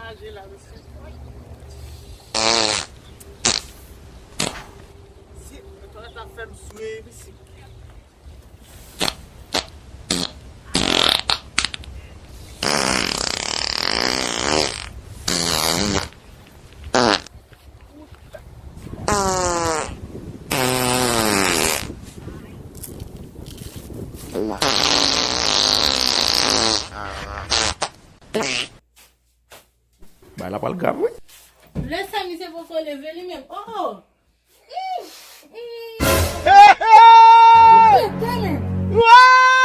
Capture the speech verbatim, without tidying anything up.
Chaje la, mesye. Si, mwen ta fè m swe, mesye. Bagay la pral grav, wi. Lè sa misye poko leve li menm. Oh, oh. Mm, mm. Hey, hey! Tèt tèlè. Way!